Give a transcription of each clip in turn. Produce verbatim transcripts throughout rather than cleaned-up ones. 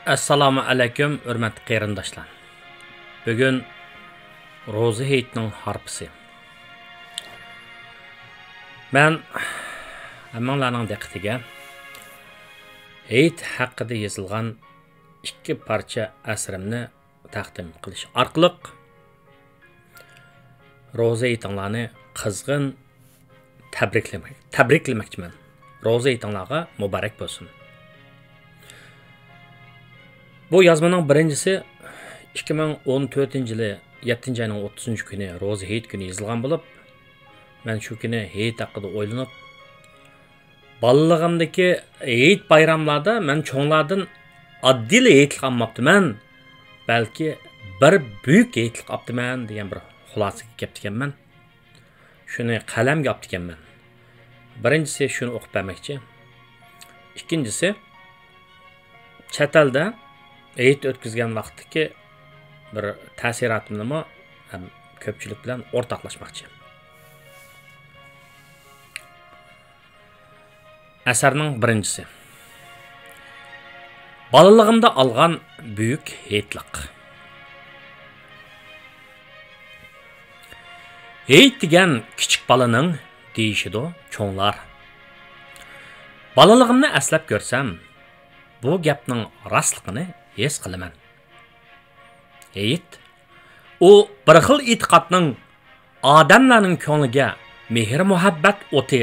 ئەسسالامۇ ئەلەيكۇم، ھۆرمەتلىك قېرىنداشلار. بۈگۈن روزا ھېيتنىڭ ھارپىسى. مەن ھەممىڭلارنىڭ دىققىتىگە ھېيت ھەققىدە يېزىلغان ئىككى پارچە ئەسىرىمنى تەقدىم قىلىش ئارقىلىق روزا ھېيتىڭلارنى قىزغىن تەبرىكلىمەك، تەبرىكلىمەكچىمەن. روزا ھېيتىڭلارغا مۇبارەك بولسۇن. بۇ يازمىنىڭ بىرىنچىسى ئىككى مىڭ ئون تۆتىنچى يىلى يەتتىنچى ئاينىڭ ئوتتۇزىنچى كۈنى روزا ھېيت كۈنى يېزىلغان بولۇپ، مەن شۇ كۈنى ھېيت ھەققىدە ئويلىنىپ، بالىلىقىمدىكى ھېيت بايراملاردا مەن چوڭلاردىن ئاددىيلا ھېيتلىق ئالماپتىمەن، بەلكى بىر بۈيۈك ھېيتلىق ئاپتىمەن دېگەن بىر خۇلاسىگە كەپتىكەنمەن. شۇنى قەلەمگە ئاپتىكەنمەن. بىرىنچىسى شۇنى ئوقۇپ بەرمەكچى. ئىككىنچىسى، چەت ئەلدە ھېيت ئۆتكۈزگەن ۋاقىتتىكى بىر تەسىراتىمنىمۇ ھەم كۆپچىلىك بىلەن ئورتاقلاشماقچى. ئەسەرنىڭ بىرىنچىسى. بالىلىقىمدا ئالغان بۈيۈك ھېيتلىق. ھېيت دېگەن كىچىك بالىنىڭ دېيىشىدۇ چوڭلار. بالىلىقىمنى ئەسلەپ كۆرسەم، بۇ گەپنىڭ راستلىقىنى ھېس قىلىمەن. ھېيت، ئۇ بىر خىل ئېتىقادنىڭ ئادەملەرنىڭ كۆڭلىگە مېھىر-مۇھەببەت ئوتى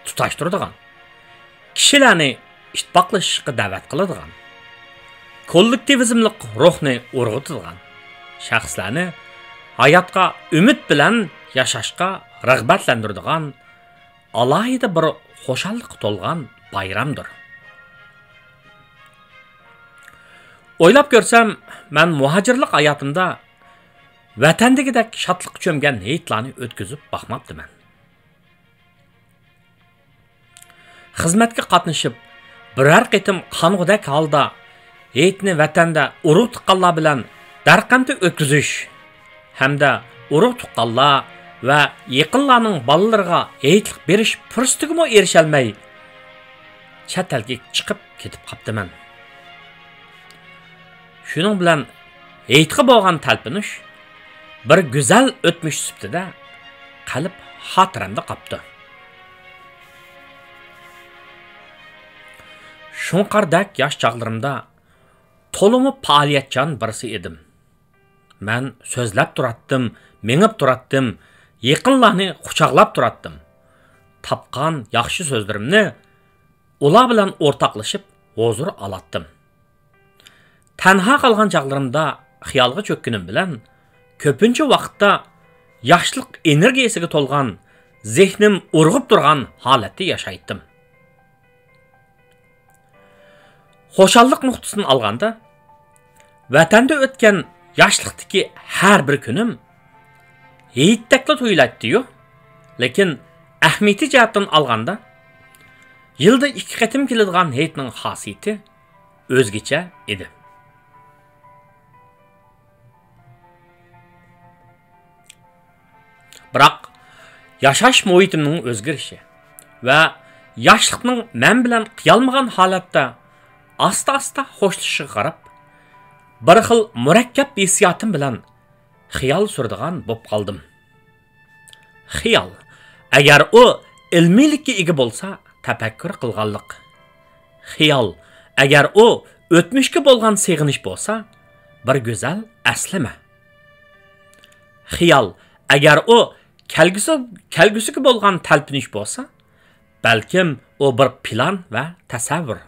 تۇتاشتۇرىدىغان، كىشىلەرنى ئىتتىپاقلىشىشقا دەۋەت قىلىدىغان، كوللېكتىۋىزملىق روھنى ئۇرغۇتىدىغان، شەخسلەرنى ھاياتقا ئۈمىد بىلەن ياشاشقا رىغبەتلەندۈرىدىغان ئالاھىدە بىر خۇشاللىققا تولغان بايرامدۇر. ئويلاپ كۆرسەم، مەن مۇھاجىرلىق ھاياتىمدا ۋەتەندىكىدەك شادلىققا چۆمگەن ھېيتلارنى ئۆتكۈزۈپ باقماپتىمەن. خىزمەتكە قاتنىشىپ، بىرەر قېتىم قانغۇدەك ھالدا ھېيتنى ۋەتەندە ئۇرۇق-تۇغقانلار بىلەن دەرقەمدە ئۆتكۈزۈش ھەمدە ئۇرۇق-تۇغقانلار ۋە يېقىنلارنىڭ بالىلىرىغا ھېيتلىق بېرىش پۇرسىتىگىمۇ ئېرىشەلمەي، چەت ئەلگە چىقىپ كېتىپ قاپتىمەن. شۇنىڭ بىلەن ھېيتقا بولغان تەلپۈنۈش بىر گۈزەل ئۆتمۈش سۈپىتىدە قەلب خاتىرەمدە قاپتۇ. شۇڭقاردەك ياش چاغلىرىمدا تولىمۇ پائالىيەتچان بىرسى ئىدىم. مەن سۆزلەپ تۇراتتىم، مېڭىپ تۇراتتىم، يېقىنلارنى قۇچاقلاپ تۇراتتىم. تاپقان ياخشى سۆزلىرىمنى ئۇلار بىلەن ئورتاقلىشىپ ھۇزۇر ئالاتتىم. تەنھا قالغان چاغلىرىمدا خىيالغا چۆككىنىم بىلەن، كۆپىنچە ۋاقىتتا ياشلىق ئېنېرگىيەسىگە تولغان، زېھنىم ئۇرغۇپ تۇرغان ھالەتتە ياشايتتىم. خۇشاللىق نۇقتىسىدىن ئالغاندا، ۋەتەندە ئۆتكەن ياشلىقتىكى ھەر بىر كۈنۈم ھېيتتەكلا تۇيۇلايتتىيۇ. لېكىن ئەھمىيىتى جەھەتتىن ئالغاندا، يىلدا ئىككى قېتىم كېلىدىغان ھېيتنىڭ خاسىيىتى ئۆزگىچە ئىدى. بىراق، ياشاش مۇھىتىمنىڭ ئۆزگىرىشى ۋە ياشلىقنىڭ مەن بىلەن قىيالمىغان ھالەتتە ئاستا-ئاستا خوشلىشىشىغا قاراپ، بىر خىل مۇرەككەپ ھېسسىياتىم بىلەن خىيال سۈرىدىغان بوپ قالدىم. خىيال، ئەگەر ئۇ ئىلمىيلىككە ئىگە بولسا، تەپەككۇر قىلغانلىق. خىيال، ئەگەر ئۇ ئۆتمۈشكە بولغان سېغىنىش بولسا، بىر گۈزەل ئەسلىمە. خىيال، ئەگەر ئۇ كەلگۈسى، كەلگۈسىگە بولغان تەلپۈنۈش بولسا، بەلكىم ئۇ بىر پىلان ۋە تەسەۋۋۇر.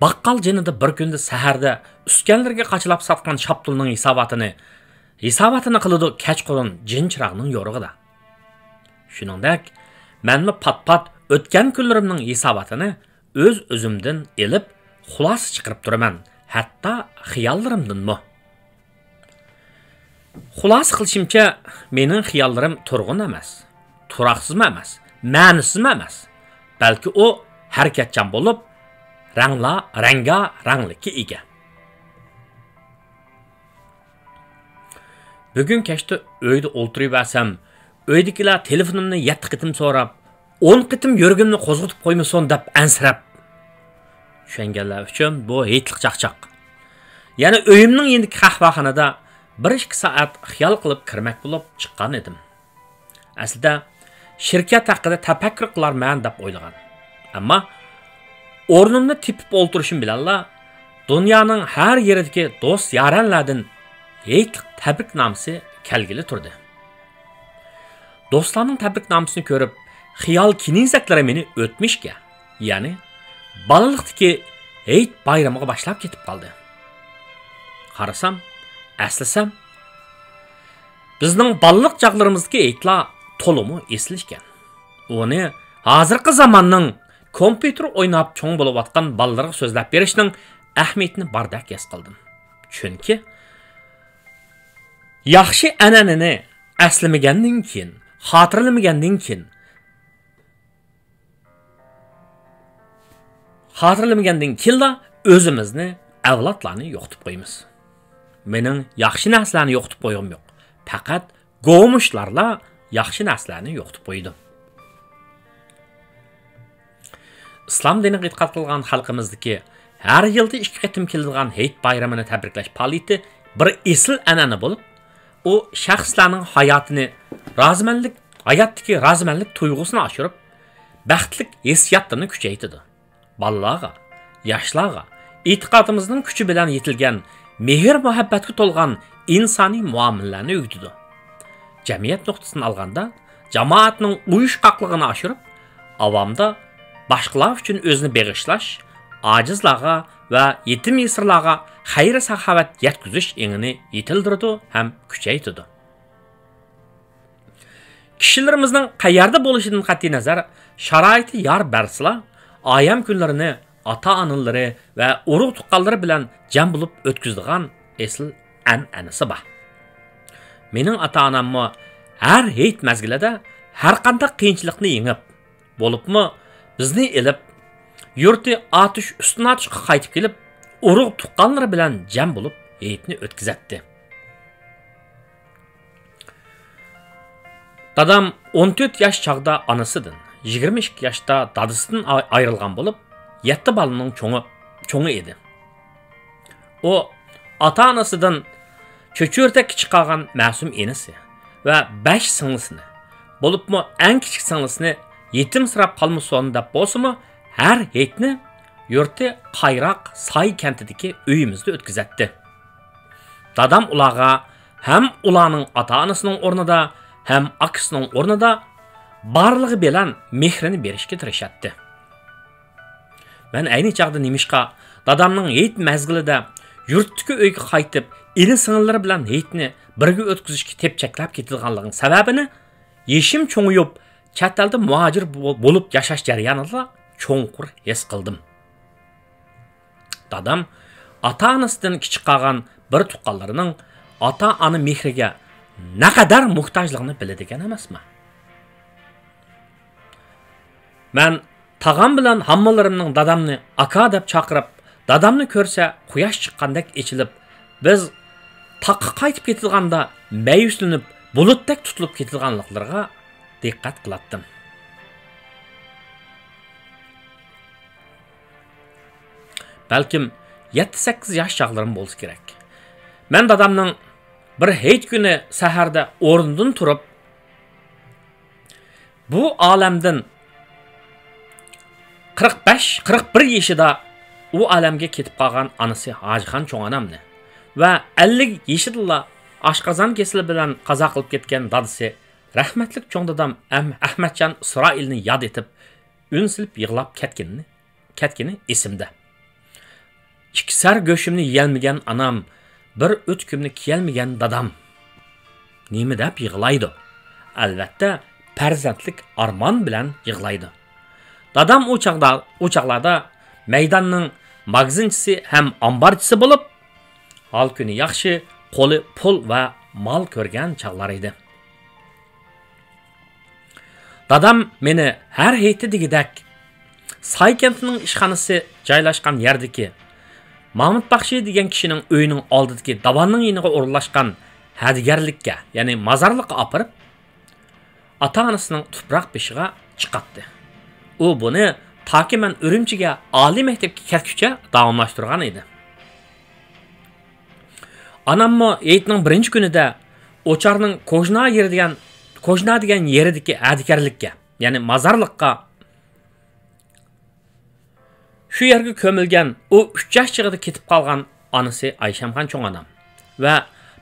باققال جېنىدا بىر كۈندە سەھەردە ئۈسكەنلىرىگە قاچىلاپ ساتقان شاپتۇلنىڭ ھېساباتىنى، ھېساباتىنى قىلىدۇ كەچقۇرۇن جىن چىراغنىڭ يورۇقىدا. شۇنىڭدەك، مەنمۇ پات-پات ئۆتكەن كۈنلىرىمنىڭ ھېساباتىنى ئۆز-ئۆزۈمدىن ئېلىپ، خۇلاسە چىقىرىپ تۇرىمەن، ھەتتا خىياللىرىمدىنمۇ. خۇلاسە قىلىشىمچە، مېنىڭ خىياللىرىم تۇرغۇن ئەمەس، تۇراقسىزمۇ ئەمەس، مەنىسىزمۇ ئەمەس. بەلكى ئۇ ھەرىكەتچان بولۇپ، رەڭلا-، رەڭگارەڭلىككە ئىگە. بۈگۈن كەچتە ئۆيدە ئولتۇرۇۋەرسەم، ئۆيدىكىلەر تېلېفونۇمنى يەتتە قېتىم سوراپ، ئون قېتىم يۈرىكىمنى قوزغىتىپ قويمىسۇن دەپ ئەنسىرەپ، چۈشەنگەنلەر ئۈچۈن بۇ ھېيتلىق چاقچاق. يەنە ئۆيۈمنىڭ يېنىدىكى قەھۋەخانىدا بىر ئىككى سائەت خىيال قىلىپ كىرمەك بولۇپ چىققان ئىدىم. ئەسلىدە شىركەت ھەققىدە تەپەككۇر قىلارمەن دەپ ئويلىغان. ئەمما ئورنۇمنى تېپىپ ئولتۇرۇشۇم بىلەنلا دۇنيانىڭ ھەر يېرىدىكى دوست-يارەنلەردىن ھېيتلىق تەبرىكنامىسى كەلگىلى تۇردى. دوستلارنىڭ تەبرىكنامىسىنى كۆرۈپ، خىيال كېنىزەكلىرى مېنى ئۆتمۈشكە، يەنى بالىلىقتىكى ھېيت بايرىمىغا باشلاپ كېتىپ قالدى. قارىسام، ئەسلىسەم، بىزنىڭ بالىلىق چاغلىرىمىزدىكى ھېيتلار تولىمۇ ئېسىل ئىكەن. ئۇنى ھازىرقى زاماننىڭ كومپيۇتېر ئويناپ چوڭ بولۇۋاتقان بالىلىرىغا سۆزلەپ بېرىشنىڭ ئەھمىيىتىنى باردەك ھېس قىلدىم. چۈنكى ياخشى ئەنئەنىنى ئەسلىمىگەندىن كېيىن، خاتىرىلىمىگەندىن كېيىن، خاتىرىلىمىگەندىن كېيىنلا ئۆزىمىزنى، ئەۋلادلارنى يوقىتىپ قويىمىز. مېنىڭ ياخشى نەرسىلەرنى يوقىتىپ قويغۇم يوق. پەقەت گومۇشلارلا ياخشى نەرسىلەرنى يوقىتىپ قويىدۇ. ئىسلام دىنىغا ئېتىقاد قىلغان خەلقىمىزدىكى ھەر يىلدا ئىككى قېتىم كېلىدىغان ھېيت بايرىمىنى تەبرىكلەش پائالىيىتى بىر ئېسىل ئەنئەنە بولۇپ، ئۇ شەخسلەرنىڭ ھاياتىنى رازىمەنلىك، ھاياتتىكى رازىمەنلىك تۇيغۇسىنى ئاشۇرۇپ، بەختلىك ھېسسىياتلىرىنى كۈچەيتىدۇ. بالىلارغا، ياشلارغا ئېتىقادىمىزنىڭ كۈچى بىلەن يېتىلگەن مېھىر-مۇھەببەتكە تولغان ئىنسانىي مۇئامىلىلەرنى ئۆگىتىدۇ. جەمئىيەت نۇقتىسىدىن ئالغاندا، جامائەتنىڭ ئۇيۇشقاقلىقىنى ئاشۇرۇپ، ئاۋامدا باشقىلار ئۈچۈن ئۆزىنى بېغىشلاش، ئاجىزلارغا ۋە يېتىم-يېسىرلارغا خەير-ساخاۋەت يەتكۈزۈش ئېڭىنى يېتىلدۈرىدۇ ھەم كۈچەيتىدۇ. كىشىلىرىمىزنىڭ قەيەردە بولۇشىدىن قەتئىينەزەر، شارائىتى يار بەرسىلا، ئايەم كۈنلىرىنى ئاتا-ئانىلىرى ۋە ئۇرۇق-تۇغقانلىرى بىلەن جەم بولۇپ ئۆتكۈزىدىغان ئېسىل ئەنئەنىسى بار. مېنىڭ ئاتا-ئاناممۇ ھەر ھېيت مەزگىلىدە ھەرقانداق قىيىنچىلىقنى يېڭىپ، بولۇپمۇ بىزنى ئېلىپ، يۇرتى ئاتۇش ئۈستۈن ئاتۇشقا قايتىپ كېلىپ، ئۇرۇق-تۇغقانلىرى بىلەن جەم بولۇپ ھېيتنى ئۆتكۈزەتتى. دادام ئون تۆت ياش چاغدا ئانىسىدىن، يىگىرمە ئىككى ياشتا دادىسىدىن ئاي-، ئايرىلغان بولۇپ، يەتتە بالىنىڭ چوڭى، چوڭى ئىدى. ئۇ ئاتا-ئانىسىدىن چۆچۈرىدەك كىچىك قالغان مەسۇم ئىنىسى ۋە بەش سىڭلىسىنى، بولۇپمۇ ئەڭ كىچىك سىڭلىسىنى يېتىمسىراپ قالمىسۇن دەپ بولسىمۇ، ھەر ھېيتنى يۇرتى قايراق ساي كەنتىدىكى ئۆيىمىزدە ئۆتكۈزەتتى. دادام ئۇلارغا ھەم ئۇلارنىڭ ئاتا-ئانىسىنىڭ ئورنىدا، ھەم ئاكىسىنىڭ ئورنىدا بارلىقى بىلەن مېھرىنى بېرىشكە تىرىشاتتى. مەن ئەينى چاغدا نېمىشقا دادامنىڭ ھېيت مەزگىلىدە يۇرتتىكى ئۆيگە قايتىپ، ئىنى-سىڭىللىرى بىلەن ھېيتنى بىرگە ئۆتكۈزۈشكە تېپچەكلەپ كېتىدىغانلىقىنىڭ سەۋەبىنى، يېشىم چوڭىيىپ، چەت ئەلدە مۇھاجىر بو-، بولۇپ ياشاش جەريانىدا چوڭقۇر ھېس قىلدىم. دادام ئاتا-ئانىسىدىن كىچىك قالغان بىر تۇغقانلىرىنىڭ ئاتا-ئانا مېھرىگە نەقەدەر موھتاجلىقىنى بىلىدىكەن ئەمەسمۇ؟ مەن تاغام بىلەن ھاممىلىرىمنىڭ دادامنى ئاكا دەپ چاقىرىپ، دادامنى كۆرسە قۇياش چىققاندەك ئېچىلىپ، بىز تاغقا قايتىپ كېتىدىغاندا مەيۈسلىنىپ، بۇلۇتتەك تۇتۇلۇپ كېتىدىغانلىقلىرىغا دىققەت قىلاتتىم. بەلكىم يەتتە-سەككىز ياش چاغلىرىم بولسا كېرەك. مەن دادامنىڭ بىر ھېيت كۈنى سەھەردە ئورنىدىن تۇرۇپ، بۇ ئالەمدىن قىرىق بەش، قىرىق بىر يېشىدا ئۇ ئالەمگە كېتىپ قالغان ئانىسى ھاجىخان چوڭ ئانامنى ۋە ئەللىك يېشىدىلا ئاشقازان كېسىلى بىلەن قازا قىلىپ كەتكەن دادىسى رەھمەتلىك چوڭ دادام ئەم-، ئەخمەتجان ئىسرائىلنى ياد ئېتىپ، ئۈن سېلىپ يىغلاپ كەتكىنىنى، كەتكىنى ئېسىمدە. ئىككى سەر گۆشۈمنى يېيەلمىگەن ئانام، بىر ئۆتۈكۈمنى كىيەلمىگەن دادام نېمە دەپ يىغلايدۇ؟ ئەلۋەتتە، پەرزەنتلىك ئارمان بىلەن يىغلايدۇ. دادام ئۇ چاغدا، ئۇ چاغلاردا مەيداننىڭ ماگىزىنچىسى ھەم ئامبارچىسى بولۇپ، ھال-كۈنى ياخشى، قولى پۇل ۋە مال كۆرگەن چاغلار ئىدى. دادام مېنى ھەر ھېيتتا دېگۈدەك ساي كەنتىنىڭ ئىشخانىسى جايلاشقان يەردىكى مامۇت باخشى دېگەن كىشىنىڭ ئۆيىنىڭ ئالدىدىكى داۋاننىڭ يېنىغا ئورۇنلاشقان ھەدىگەرلىككە، يەنى مازارلىققا ئاپىرىپ، ئاتا-ئانىسىنىڭ تۇپراق بېشىغا چىقاتتى. ئۇ بۇنى تاكى مەن ئۈرۈمچىگە ئالىي مەكتەپكە كەتكۈچە داۋاملاشتۇرغان ئىدى. ئاناممۇ ھېيتنىڭ بىرىنچى كۈنىدە ئوچارنىڭ كوژنا يېرى دېگەن، كوژنا دېگەن يېرىدىكى ئەدىكەرلىككە، يەنى مازارلىققا، شۇ يەرگە كۆمۈلگەن ئۇ ئۈچ ياش چېغىدا كېتىپ قالغان ئانىسى ئايشەمخان چوڭ ئانام ۋە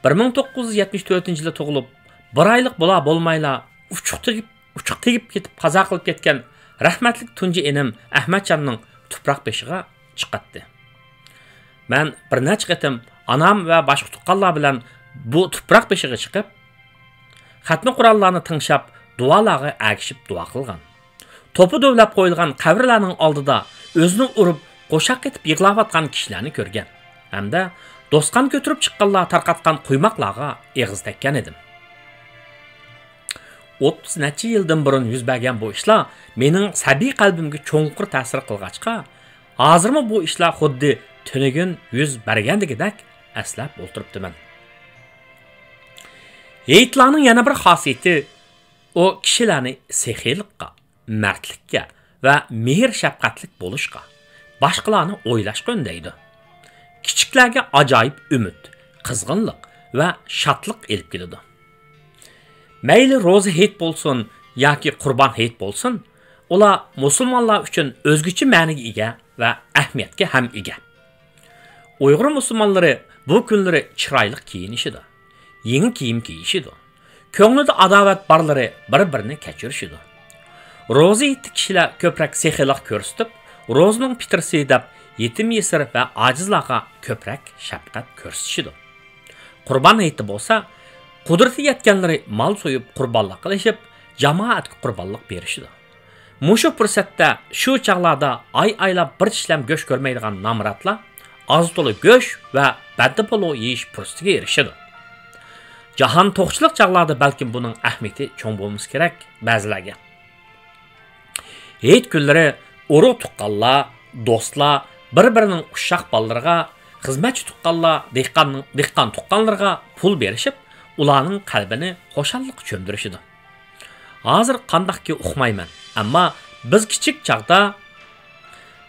بىر مىڭ توققۇز يۈز يەتمىش تۆتىنچى يىلى تۇغۇلۇپ، بىر ئايلىق بولا بولمايلا ئۇچۇق تېگىپ، ئۇچۇق تېگىپ كېتىپ قازا قىلىپ كەتكەن رەھمەتلىك تۇنجى ئىنىم ئەھمەتجاننىڭ تۇپراق بېشىغا چىقاتتى. مەن بىر نەچچە قېتىم ئانام ۋە باشقا تۇغقانلار بىلەن بۇ تۇپراق بېشىغا چىقىپ، خەتمە قۇرئانلارنى تىڭشاپ، دۇئالارغا ئەگىشىپ دۇئا قىلغان. توپا دۆۋلەپ قويۇلغان قەبرىلەرنىڭ ئالدىدا ئۆزىنى ئۇرۇپ، قوشاق ئېتىپ يىغلاۋاتقان كىشىلەرنى كۆرگەن ھەمدە دوستقان كۆتۈرۈپ چىققانلار تارقاتقان قۇيماقلارغا ئېغىز تەگكەن ئىدىم. ئوتتۇز نەچچە يىلدىن بۇرۇن يۈز بەرگەن بۇ ئىشلار مېنىڭ سەبىي قەلبىمگە چوڭقۇر تەسىر قىلغاچقا، ھازىرمۇ بۇ ئىشلار خۇددى تۈنۈگۈن يۈز بەرگەندىكىدەك ئەسلەپ ئولتۇرۇپتىمەن. ھېيتلارنىڭ يەنە بىر خاسىيىتى، ئۇ كىشىلەرنى سېخىيلىققا، مەردلىككە ۋە مېھىر-شەپقەتلىك بولۇشقا، باشقىلارنى ئويلاشقا ئۈندەيدۇ. كىچىكلەرگە ئاجايىپ ئۈمىد، قىزغىنلىق ۋە شادلىق ئېلىپ كېلىدۇ. مەيلى روزا ھېيت بولسۇن ياكى قۇربان ھېيت بولسۇن، ئۇلار مۇسۇلمانلار ئۈچۈن ئۆزگىچە مەنىگە ئىگە ۋە ئەھمىيەتكە ھەم ئىگە. ئۇيغۇر مۇسۇلمانلىرى بۇ كۈنلىرى چىرايلىق كىيىنىشىدۇ، يېڭى كىيىم كىيىشىدۇ. كۆڭلىدە ئاداۋەت بارلىرى بىر-بىرىنى كەچۈرۈشىدۇ. روزا ھېيتتا كىشىلەر كۆپرەك سېخىيلىق كۆرسىتىپ، روزىنىڭ پىترىسى دەپ يېتىم-يېسىر ۋە ئاجىزلارغا كۆپرەك شەپقەت كۆرسىتىشىدۇ. قۇربان ھېيتتا بولسا، قۇدرىتى يەتكەنلىرى مال سويۇپ قۇربانلىق قىلىشىپ، جامائەتكە قۇربانلىق بېرىشىدۇ. مۇشۇ پۇرسەتتە، شۇ چاغلاردا ئاي ئايلاپ بىر چىشلەم گۆش كۆرمەيدىغان نامراتلار ئاز تولا گۆش ۋە بەددە پولۇ يېيىش پۇرسىتىگە ئېرىشىدۇ. جاھان توقچىلىق چاغلاردا بەلكىم بۇنىڭ ئەھمىيىتى چوڭ بولمىسا كېرەك بەزىلەرگە. ھېيت كۈنلىرى ئۇرۇق تۇغقانلار، دوستلار بىر-بىرىنىڭ ئۇششاق بالىلىرىغا، خىزمەتچى تۇغقانلار، دېھقاننىڭ، دېھقان تۇغقانلىرىغا پۇل بېرىشىپ، ئۇلارنىڭ قەلبىنى خۇشاللىققا چۆمدۈرۈشىدۇ. ھازىر قانداقكى ئۇقمايمەن، ئەمما بىز كىچىك چاغدا،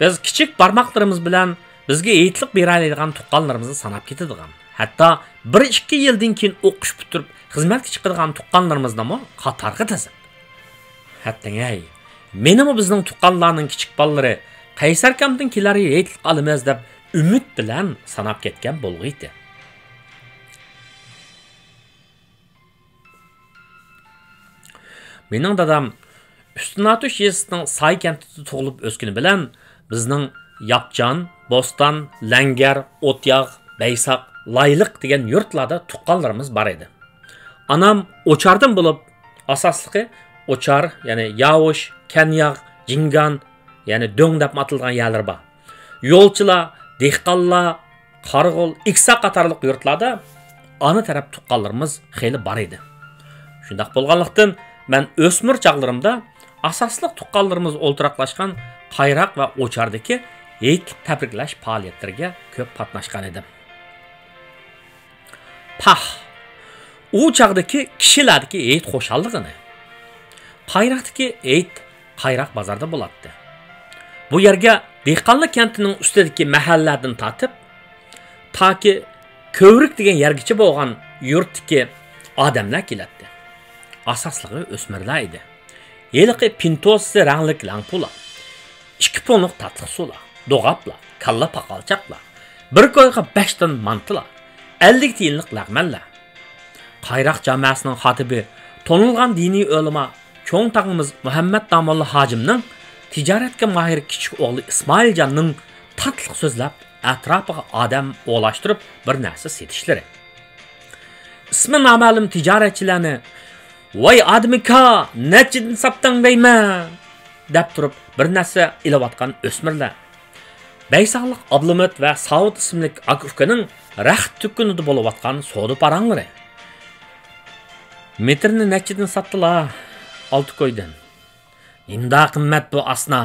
بىز كىچىك بارماقلىرىمىز بىلەن بىزگە ھېيتلىق بېرەلەيدىغان تۇغقانلىرىمىزنى ساناپ كېتىدىغان، ھەتتا بىر ئىككى يىلدىن كېيىن ئوقۇش پۈتتۈرۈپ خىزمەتكە چىقىدىغان تۇغقانلىرىمىزنىمۇ قاتارغا تىزىپ، ھەتتىڭەي، مېنىمۇ بىزنىڭ تۇغقانلارنىڭ كىچىك بالىلىرى قەيسەركامدىن كېلەر ھېيتلىق ئالىمىز دەپ ئۈمىد بىلەن ساناپ كەتكەن بولغىيتى. مېنىڭ دادام ئۈستۈن ئاتۇش يېزىسىنىڭ ساي كەنتىدە تۇغۇلۇپ ئۆسكىنى بىلەن بىزنىڭ ياپچان، بوستان، لەڭگەر، ئوتياغ، بەيساق، لايلىق دېگەن يۇرتلاردا تۇغقانلىرىمىز بار ئىدى. ئانام ئوچاردىن بولۇپ، ئاساسلىقى ئوچار، يەنى ياۋۇش، كەنياغ، جىڭگان، يەنى دۆڭ دەپمۇ ئاتىلىدىغان يەرلىرى بار. يولچىلار، دېھقانلار، قارىغۇل، ئىكسا قاتارلىق يۇرتلاردا ئانا تەرەپ تۇغقانلىرىمىز خېلى بار ئىدى. شۇنداق بولغانلىقتىن، مەن ئۆسمۈر چاغلىرىمدا ئاساسلىق تۇغقانلىرىمىز ئولتۇراقلاشقان قايراق ۋە ئوچاردىكى ھېيتلىق تەبرىكلەش پائالىيەتلىرىگە كۆپ قاتناشقان ئىدىم. پاھ! ئۇ چاغدىكى كىشىلەردىكى ھېيت خۇشاللىقىنى. قايراقتىكى ھېيت قايراق بازاردا بولاتتى. بۇ يەرگە دېھقانلىق كەنتىنىڭ ئۈستىدىكى مەھەللىلەردىن تارتىپ، تاكى كۆۋرۈك دېگەن يەرگىچە بولغان يۇرتتىكى ئادەملەر كېلەتتى. ئاساسلىقى ئۆسمۈرلەر ئىدى. ھېلىقى پىنتوسى رەڭلىك لەڭپۇلار، ئىككى پونلۇق تاتلىق سۇلار، دوغاپلار، كاللا پاقالچاقلار، بىر كويغا بەش تال مانتىلار، ئەللىك تىيىنلىق لەغمەنلەر. قايراق جامەسىنىڭ خاتىپى، تونۇلغان دىنىي ئۆلىما، چوڭ تاغىمىز مۇھەممەت داموللا ھاجىمنىڭ تىجارەتكە ماھىر كىچىك ئوغلى ئىسمائىلجاننىڭ تاتلىق سۆزلەپ، ئەتراپىغا ئادەم ئولاشتۇرۇپ، بىر نەرسە سېتىشلىرى. ئىسمى نامەلۇم تىجارەتچىلەرنى، «ۋاي ئادىمىكا، نەچچىدىن ساتتىڭ دەيمەن!» دەپ تۇرۇپ، بىر نەرسە ئېلىۋاتقان ئۆسمۈرلەر. بەيساقلىق ئابلىمىت ۋە ساۋۇت ئىسىملىك ئاكا-ئۇكىنىڭ رەخت دۇكىنىدا بولۇۋاتقان سودا پاراڭلىرى. «مېتىرنى نەچچىدىن ساتتىلا؟» «ئالتە كويدىن.» «نېمىنداق قىممەت بۇ ئاسنا؟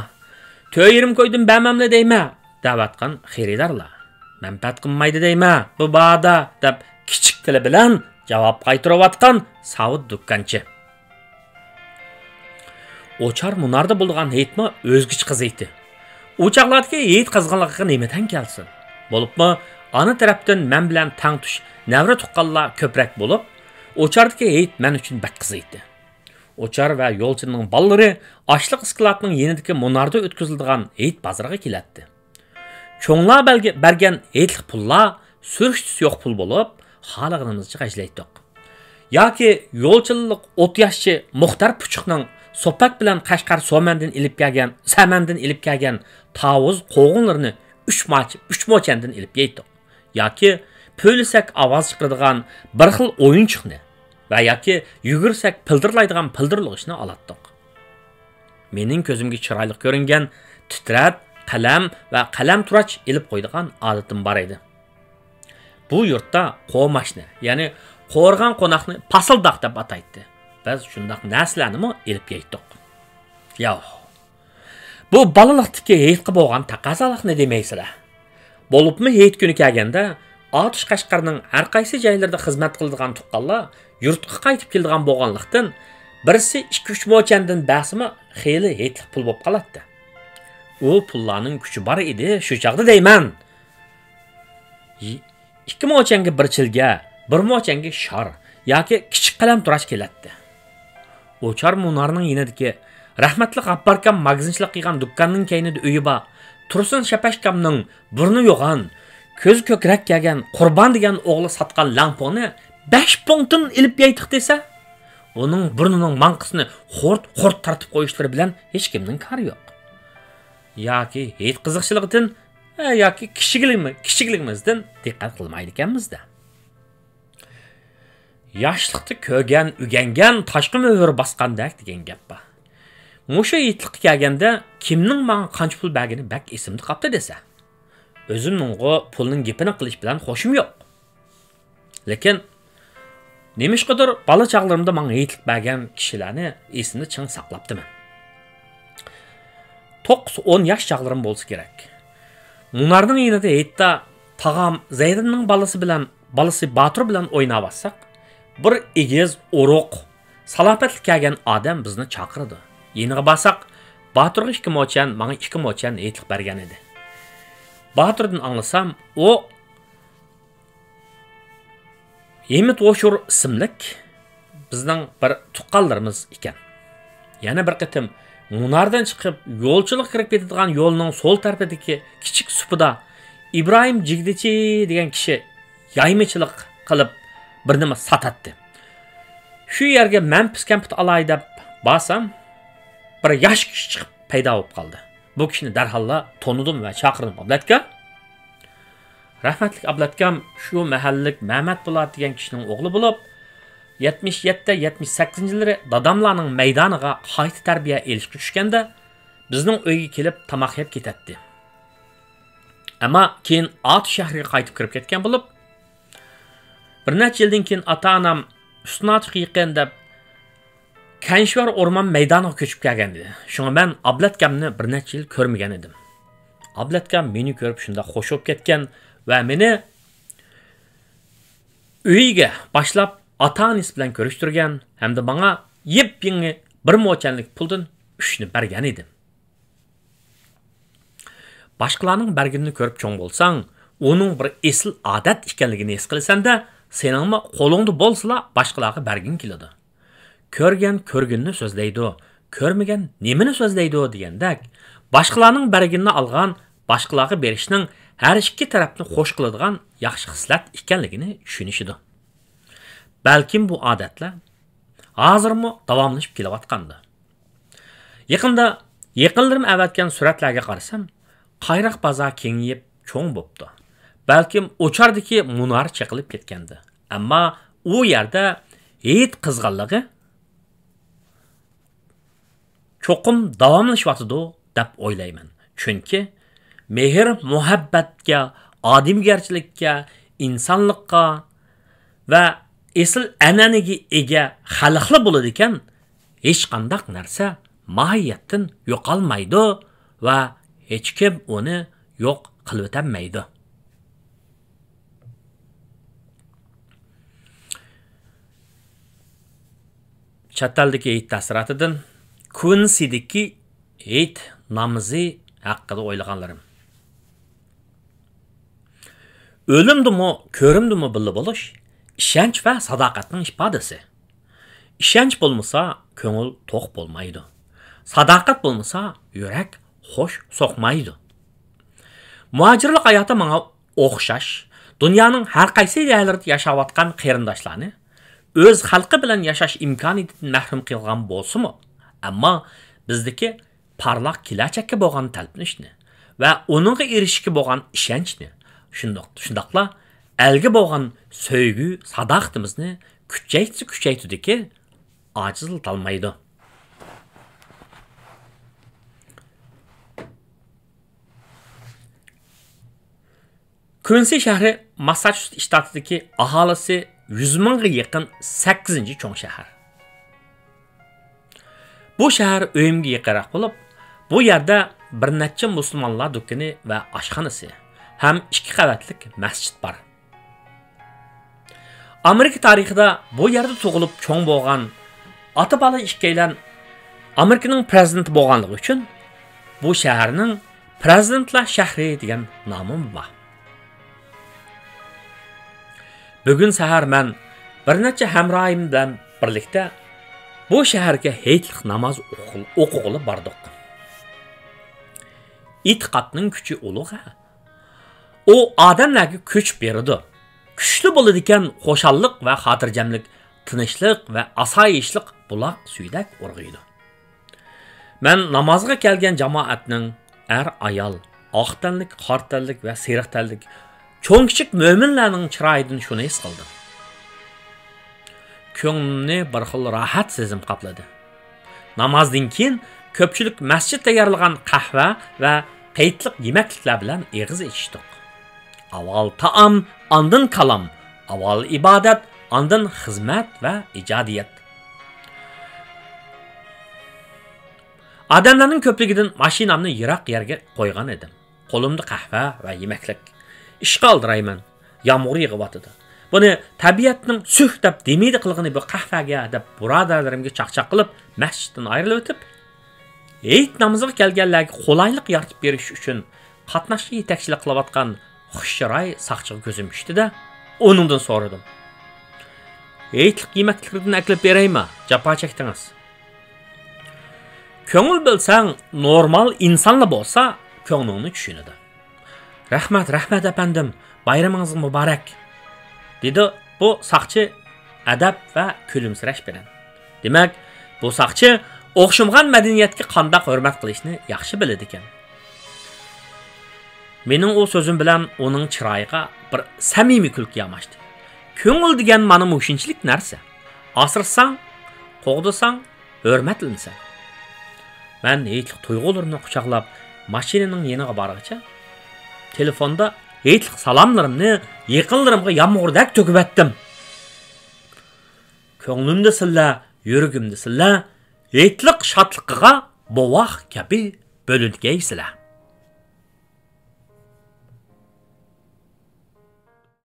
تۆت يېرىم كويدىن بەرمەملى دەيمەن!» دەۋاتقان خېرىدارلار. «مەنپەئەت قىلمايدۇ دەيمەن، بۇ باھادا!» دەپ كىچىك تىلى بىلەن جاۋاب قايتۇرۇۋاتقان ساۋۇت دۇكانچى. ئوچار مۇناردا بولىدىغان ھېيتمۇ ئۆزگىچە قىزىيتتى. ئۇ چاغلاردىكى ھېيت قىزغىنلىقىغا نېمە تەڭ كەلسۇن؟ بولۇپمۇ ئانا تەرەپتىن مەن بىلەن تەڭتۇش نەۋرە تۇغقانلار كۆپرەك بولۇپ، ئوچاردىكى ھېيت مەن ئۈچۈن بەك قىزىيتتى. ئوچار ۋە يولچىنىڭ بالىلىرى ئاشلىق ئىسكىلاتنىڭ يېنىدىكى مۇناردا ئۆتكۈزۈلىدىغان ھېيت بازىرىغا كېلەتتى. چوڭلار بەلگە-، بەرگەن ھېيتلىق پۇللار سۈرۈشتىسى يوق پۇل بولۇپ، خالىغىنىمىزچە خەجلەيتتۇق. ياكى يولچىلىق ئوت ياشچى مۇختەر پۇچۇقنىڭ سوپەك بىلەن قەشقەر سومەندىن ئېلىپ كەلگەن، سەمەندىن ئېلىپ كەلگەن تاۋۇز قوغۇنلىرىنى ئۈچ ماچ-، ئۈچ موچەندىن ئېلىپ يەيتتۇق. ياكى پۆلىسەك ئاۋاز چىقىرىدىغان بىر خىل ئويۇنچۇقنى ۋە ياكى يۈگۈرسەك پىلدىرلايدىغان پىلدىرلىغۇچنى ئالاتتۇق. مېنىڭ كۆزۈمگە چىرايلىق كۆرۈنگەن تىترەت، قەلەم ۋە قەلەمتۇراچ ئېلىپ قويىدىغان ئادىتىم بار ئىدى. بۇ يۇرتتا قوماچنى، يەنى قورۇغان قوناقنى پاسىلداق دەپ ئاتايتتى. بىز شۇنداق نەرسىلەرنىمۇ ئېلىپ يەيتتۇق. ياۋ. بۇ بالىلىقتىكى ھېيتقا بولغان تەقەززالىقنى دېمەيسىلەر. بولۇپمۇ ھېيت كۈنى كەلگەندە، ئاتۇش قەشقەرنىڭ ھەر قايسى جايلىرىدا خىزمەت قىلىدىغان تۇغقانلار يۇرتقا قايتىپ كېلىدىغان بولغانلىقتىن، بىرسى ئىككى-ئۈچ موچەندىن بەرسىمۇ خېلى ھېيتلىق پۇل بولۇپ قالاتتى. ئۇ پۇللارنىڭ كۈچى بار ئىدى شۇ چاغدا دەيمەن. ئىككى موچەنگە بىر چىلگە، بىر موچەنگە شار ياكى كىچىك قەلەمتۇراچ كېلەتتى. ئوچار مۇنارنىڭ يېنىدىكى رەھمەتلىك غاپپاركام ماگىزىنچىلىق قىلغان دۇكاننىڭ كەينىدە ئۆيى بار تۇرسۇن شەپەشكامنىڭ بۇرنى يوغان، كۆزى كۆكرەك كەلگەن قۇربان دېگەن ئوغلى ساتقان لەڭپۇڭنى بەش پۇڭدىن ئېلىپ يەيتتۇق دېسە، ئۇنىڭ بۇرنىنىڭ ماڭقىسىنى خورت-خورت تارتىپ قويۇشلىرى بىلەن ھېچكىمنىڭ كارى يوق. ياكى ھېيت قىزىقچىلىقىدىن، ھە، ياكى كىچىكلىكىمىزدىن دىققەت قىلمايدىكەنمىز-دە. ياشلىقتا كۆرگەن، ئۆگەنگەن تاشقى مۆھۈر باسقاندەك دېگەن گەپ بار. مۇشۇ ھېيتلىققا كەلگەندە كىمنىڭ ماڭا قانچە پۇل بەرگىنى بەك ئېسىمدە قاپتۇ دېسە. ئۆزۈمنىڭغۇ پۇلنىڭ گېپىنى قىلىش بىلەن خوشۇم يوق. لېكىن نېمىشقىدۇر بالا چاغلىرىمدا ماڭا ھېيتلىق بەرگەن كىشىلەرنى ئېسىمدە چىڭ ساقلاپتىمەن. توققۇز-ئون ياش چاغلىرىم بولسا كېرەك. مۇنارنىڭ يېنىدا ھېيتتا تاغام زەيدىننىڭ بالىسى بىلەن، بالىسى باتۇر بىلەن ئويناۋاتساق، بىر ئېگىز، ئورۇق، سالاپەتلىك كەلگەن ئادەم بىزنى چاقىرىدۇ. يېنىغا بارساق، باتۇرغا ئىككى موچەن، ماڭا ئىككى موچەن ھېيتلىق بەرگەن ئىدى. باتۇردىن ئاڭلىسام، ئۇ ھېمىت ھوشۇر ئىسىملىك بىزنىڭ بىر تۇغقانلىرىمىز ئىكەن. يەنە بىر قېتىم مۇناردىن چىقىپ، يولچىلىققا كىرىپ كېتىدىغان يولنىڭ سول تەرىپىدىكى كىچىك سۇپىدا ئىبراھىم جىگدىچى دېگەن كىشى يايمىچىلىق قىلىپ بىر نېمە ساتاتتى. شۇ يەرگە مەنپىس كەمپۈت ئالاي دەپ بارسام، بىر ياش كىشى چىقىپ پەيدا بولۇپ قالدى. بۇ كىشىنى دەرھاللا تونۇدۇم ۋە چاقىردىم، ئابلەتكا. رەھمەتلىك ئابلەتكام شۇ مەھەللىك مەمەت بولات دېگەن كىشىنىڭ ئوغلى بولۇپ، يەتمىش يەتتە، يەتمىش سەككىزىنچى يىللىرى داداملارنىڭ مەيدانىغا قايتا تەربىيە ئېلىشقا چۈشكەندە، بىزنىڭ ئۆيگە كېلىپ تاماق يەپ كېتەتتى. ئەمما كېيىن ئاتۇش شەھىرىگە قايتىپ كىرىپ كەتكەن بولۇپ، بىر نەچچە يىلدىن كېيىن ئاتا-ئانام ئۈستۈن ئاتۇشقا يېقىن دەپ كەنشىۋەر ئورمان مەيدانىغا كۆچۈپ كەلگەن ئىدى. شۇڭا مەن ئابلەتكەمنى بىر نەچچە يىل كۆرمىگەن ئىدىم. ئابلەتكەم مېنى كۆرۈپ شۇنداق خوش بولۇپ كەتكەن ۋە مېنى ئۆيىگە باشلاپ ئاتا-ئانىسى بىلەن كۆرۈشتۈرگەن ھەمدە ماڭا يېپيېڭى بىر موچەنلىك پۇلدىن ئۈچنى بەرگەن ئىدى. باشقىلارنىڭ بەرگىنىنى كۆرۈپ چوڭ بولساڭ، ئۇنىڭ بىر ئېسىل ئادەت ئىكەنلىكىنى ھېس قىلىسەن-دە، سېنىڭمۇ قولۇڭدا بولسىلا باشقىلارغا بەرگىڭ كېلىدۇ. كۆرگەن كۆرگىنىنى سۆزلەيدۇ، كۆرمىگەن نېمىنى سۆزلەيدۇ دېگەندەك، باشقىلارنىڭ بەرگىنىنى ئالغان، باشقىلارغا بېرىشنىڭ ھەر ئىككى تەرەپنى خوش قىلىدىغان ياخشى خىسلەت ئىكەنلىكىنى چۈشىنىشىدۇ. بەلكىم بۇ ئادەتلەر ھازىرمۇ داۋاملىشىپ كېلىۋاتقاندۇ. يېقىندا يېقىنلىرىم ئەۋەتكەن سۈرەتلەرگە قارىسام، قايراق بازار كېڭىيىپ چوڭ بوپتۇ. بەلكىم ئوچاردىكى مۇنار چېقىلىپ كەتكەندۇ. ئەمما ئۇ يەردە ھېيت قىزغىنلىقى چوقۇم داۋاملىشىۋاتىدۇ دەپ ئويلايمەن. چۈنكى مېھىر-مۇھەببەتكە، ئادىمىگەرچىلىككە، ئىنسانلىققا ۋە ئېسىل ئەنئەنىگە ئىگە خەلقلا بولىدىكەن، ھېچقانداق نەرسە ماھىيەتتىن يوقالمايدۇ ۋە ھېچكىم ئۇنى يوق قىلىۋېتەلمەيدۇ. چەت ئەلدىكى ھېيت تەسىراتىدىن كۇئىنسىدىكى ھېيت نامىزى ھەققىدە ئويلىغانلىرىم. ئۆلۈمدىمۇ، كۆرۈمدىمۇ بىللە بولۇش ئىشەنچ ۋە ساداقەتنىڭ ئىپادىسى. ئىشەنچ بولمىسا، كۆڭۈل توق بولمايدۇ. ساداقەت بولمىسا، يۈرەك خوش سوقمايدۇ. مۇھاجىرلىق ھاياتى ماڭا ئوخشاش، دۇنيانىڭ ھەر قايسى يەرلىرىدە ياشاۋاتقان قېرىنداشلارنى ئۆز خەلقى بىلەن ياشاش ئىمكانىيىتىدىن مەھرۇم قىلغان بولسىمۇ، ئەمما بىزدىكى پارلاق كېلەچەككە بولغان تەلپۈنۈشنى ۋە ئۇنىڭغا ئېرىشىشكە بولغان ئىشەنچنى، شۇنداق، شۇنداقلا ئەلگە بولغان سۆيگۈ، ساداقىتىمىزنى كۈچەيتسە كۈچەيتىدۇكى، ئاجىزلىتالمايدۇ. كۇئىنسى شەھىرى ماسساچۇسېتس شتاتىدىكى ئاھالىسى يۈز مىڭغا يېقىن سەككىزىنچى چوڭ شەھەر. بۇ شەھەر ئۆيۈمگە يېقىنراق بولۇپ، بۇ يەردە بىر نەچچە مۇسۇلمانلار دۇكىنى ۋە ئاشخانىسى ھەم ئىككى قەۋەتلىك مەسچىت بار. ئامېرىكا تارىخىدا بۇ يەردە تۇغۇلۇپ چوڭ بولغان ئاتا-بالا ئىككىيلەن ئامېرىكىنىڭ پىرېزىدېنتى بولغانلىقى ئۈچۈن بۇ شەھەرنىڭ پىرېزىدېنتلار شەھىرى دېگەن نامىمۇ بار. بۈگۈن سەھەر مەن بىر نەچچە ھەمراھىم بىلەن بىرلىكتە بۇ شەھەرگە ھېيتلىق ناماز ئوقۇ-، ئوقۇغىلى باردۇق. ئېتىقادنىڭ كۈچى ئۇلۇغ ھە. ئۇ ئادەملەرگە كۈچ بېرىدۇ. كۈچلۈك بولىدىكەن، خۇشاللىق ۋە خاتىرجەملىك، تىنچلىق ۋە ئاسايىشلىق بۇلاق سۈيىدەك ئۇرغۇيدۇ. مەن نامازغا كەلگەن جامائەتنىڭ ئەر-ئايال، ئاق تەنلىك، قارا تەنلىك ۋە سېرىق تەنلىك چوڭ-كىچىك مۆمىنلەرنىڭ چىرايىدىن شۇنى ھېس قىلدىم. كۆڭلۈمنى بىر خىل راھەت سېزىم قاپلىدى. نامازدىن كېيىن كۆپچىلىك مەسچىت تەييارلىغان قەھۋە ۋە ھېيتلىق يېمەكلىكلەر بىلەن ئېغىز ئېچىشتۇق. ئاۋۋال تائام، ئاندىن كالام، ئاۋۋال ئىبادەت، ئاندىن خىزمەت ۋە ئىجادىيەت. ئادەملەرنىڭ كۆپلۈكىدىن ماشىنامنى يىراق يەرگە قويغان ئىدىم. قولۇمدا قەھۋە ۋە يېمەكلىك. ئىشقا ئالدىرايمەن. يامغۇر يېغىۋاتىدۇ. بۇنى تەبىئەتنىڭ سۈھ دەپ دېمىدى قىلغىنى بۇ قەھۋەگە دەپ بۇرادەرلىرىمگە چاقچاق قىلىپ مەسچىتتىن ئايرىلىۋېتىپ، ھېيت نامىزىغا كەلگەنلەرگە قولايلىق يارىتىپ بېرىش ئۈچۈن قاتناشقا يېتەكچىلىك قىلىۋاتقان خۇش چىراي ساقچىغا كۆزۈم چۈشتى-دە، ئۇنىڭدىن سورىدىم. ھېيتلىق يېمەكلىكلىرىدىن ئەكىلىپ بېرەيمۇ؟ جاپا چەكتىڭىز. كۆڭۈل بۆلسەڭ، نورمال ئىنسانلا بولسا، كۆڭلۈڭنى چۈشىنىدۇ. رەھمەت، رەھمەت، ئەپەندىم، بايرىمىڭىز مۇبارەك، دېدى بۇ ساقچى ئەدەپ ۋە كۈلۈمسىرەش بىلەن. دېمەك، بۇ ساقچى ئوخشىمىغان مەدەنىيەتكە قانداق ھۆرمەت قىلىشنى ياخشى بىلىدىكەن. مېنىڭ ئۇ سۆزۈم بىلەن ئۇنىڭ چىرايىغا بىر سەمىمىي كۈلكە ياماشتى. كۆڭۈل دېگەن مانا مۇشۇنچىلىك نەرسە. ئاسرىساڭ، قوغدىساڭ، ھۆرمەتلىنىسەن. مەن ھېيتلىق تۇيغۇلىرىمنى قۇچاقلاپ، ماشىنىنىڭ يېنىغا بارغىچە، تېلېفوندا ھېيتلىق سالاملىرىمنى يېقىنلىرىمغا يامغۇردەك تۆكۈۋەتتىم. كۆڭلۈمدىسىلە، يۈرىكىمدىسىلە، ھېيتلىق شادلىقىغا بوۋاق كەبى بۆلۈنگەيسىلە.